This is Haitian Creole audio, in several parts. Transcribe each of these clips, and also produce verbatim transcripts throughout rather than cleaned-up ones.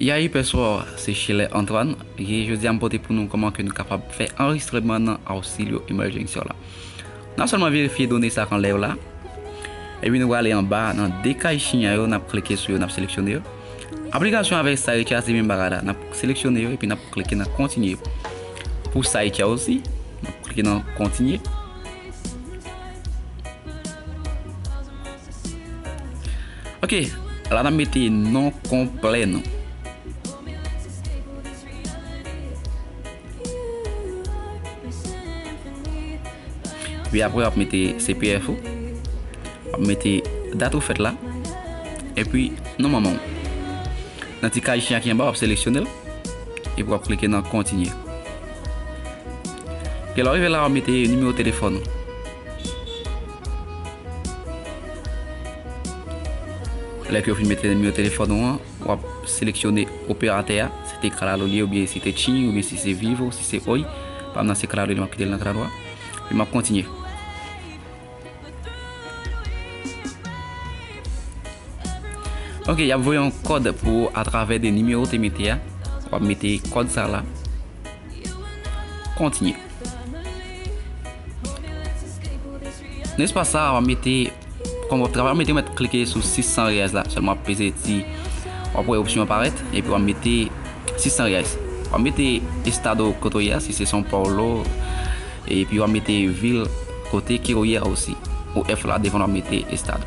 Yay, pèswa, se Schiller Antoine. E jodi a, m pote pou nou kòman ke nou kapab fè anrejistreman nan Auxilio Emergencial la. N ap sèlman verifye done sa k anlè yo la. Epi nou prale anba nan de kay sinyal yo, n ap klike sou yo, n ap seleksyone yo. Aplikasyon avèk Saitia se menm bagay la. N ap seleksyone yo epi n ap klike nan kontinye. Pou Saitia osi, n ap klike nan kontinye. Ok, la n ap mete non konplè nou. Epi apre w ap mete C P F ou, w ap mete dat ou fèt la, epi non manman w. Nan ti kay chen an ki anba, w ap seleksyone l, epi w ap klike nan kontinye. Epi lè w rive la, w ap mete nimewo telefòn ou. Lè ke w fin mete nimewo telefòn ou an, w ap seleksyone operatè a, si te Claro li ye, oubyen si te Chin, oubyen si se Vivo, si se Oi. Pa m nan se Claro li, m ap kite l nan Claro a. Epi m ap kontinye. Ok, y ap voye yon kòd pou ou atravè de nimewo w te mete a. W ap mete kòd sa la. Kontinye. Nan espas sa a, w ap mete, kòm w ap travay, w ap mete, w mèt klike sou sis san reais la. Sèlman w ap peze ti, w ap wè opsyon an parèt, epi w ap mete sis san reais. W ap mete estado kote w ye a, si se São Paulo, epi w ap mete vil kote ke w ye a osi. O F la, devan w ap mete estado.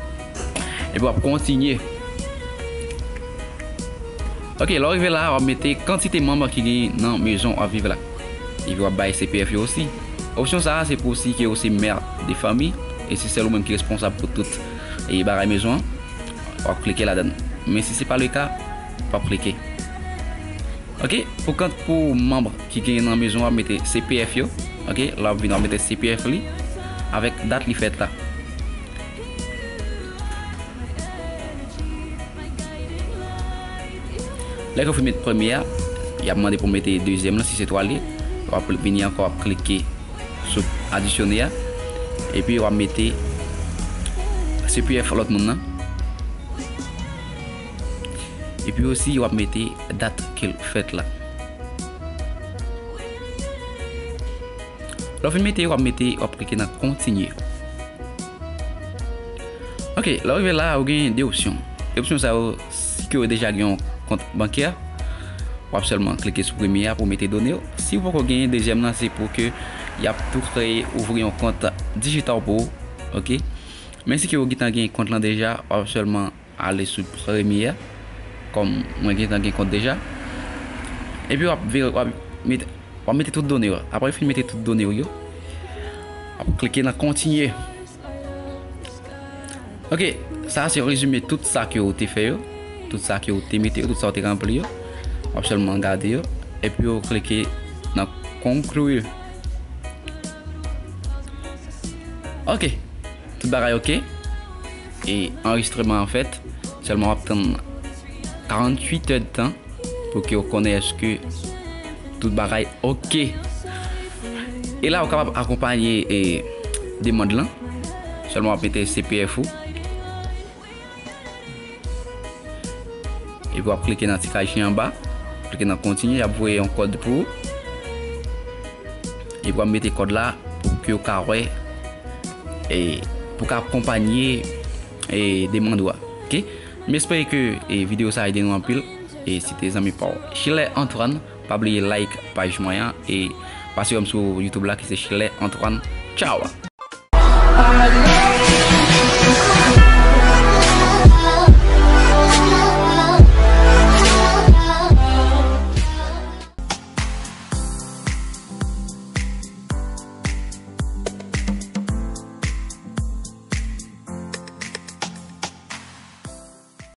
Epi w ap kontinye. Ok, lè w rive la, w ap mete kantite manm ki gen nan mezon w ap viv la. Epi w ap bay C P F yo osi. Opsyon sa a, se pou si ke w se mè de fanmi, e se sèl ou menm ki responsab pou tout, e, bagay mezon an, w ap klike ladan l. Men si se pa le ka, w ap klike. Ok, pou kant pou manm ki gen nan mezon an, w ap mete C P F yo. Ok, lè w ap vin, w ap mete C P F li avèk dat li fèt la. Lè ke w fin met premye a, y ap mande pou w mete dezyèm lan, si se twa li, w ap vini ankò, w ap klike sou adisyone a, epi w ap mete C P F lòt moun nan. Epi osi, w ap mete dat ke l fèt la. Lè w fin mete, w ap mete, w ap klike nan kontinye. Ok, lè w rive la, ou gen de opsyon. De opsyon sa yo, si ke w deja gen yon kont bankè, w ap sèlman klike sou premye a pou w mete done w. Si w poko genyen, dezyèm lan, se pou ke y ap tou kreye, ouvri yon kont dijital pou ou, ok? Men si ke w gentan gen kont lan deja, w ap sèlman ale sou premye a, kòm mwen gentan gen kont deja. Epi w ap veri-, w ap mete, w ap mete tout done w. Apre w fin mete tout done w yo, w ap klike nan kontinye. Ok, sa a se rezime tout sa ke w te fè yo, tout sa ke w te mete yo, tout sa w te ranpli yo. W ap sèlman gade yo, epi w klike nan concluir. Ok, tout bagay ok. E anrejistreman an fèt, sèlman w ap tann karanntuit è de tan pou ke w konnen èske tout bagay ok. E la, ou kapab akonpanye, e, demann lan. Sèlman w ap mete C P F ou. Epi w ap klike nan ti kay chen anba. Klike nan kontinye, y ap voye yon kòd pou ou. Epi w ap mete kòd la pou ke w ka wè, e, pou w ka akonpanye, e, demann ou a. Ok? M espere ke, e, videyo sa a ede nou anpil. E se te zanmi pa w, Schiller Antoine. Pa bliye like paj mwen an e pase wè m sou YouTube la ki se Schiller Antoine. Tchaw!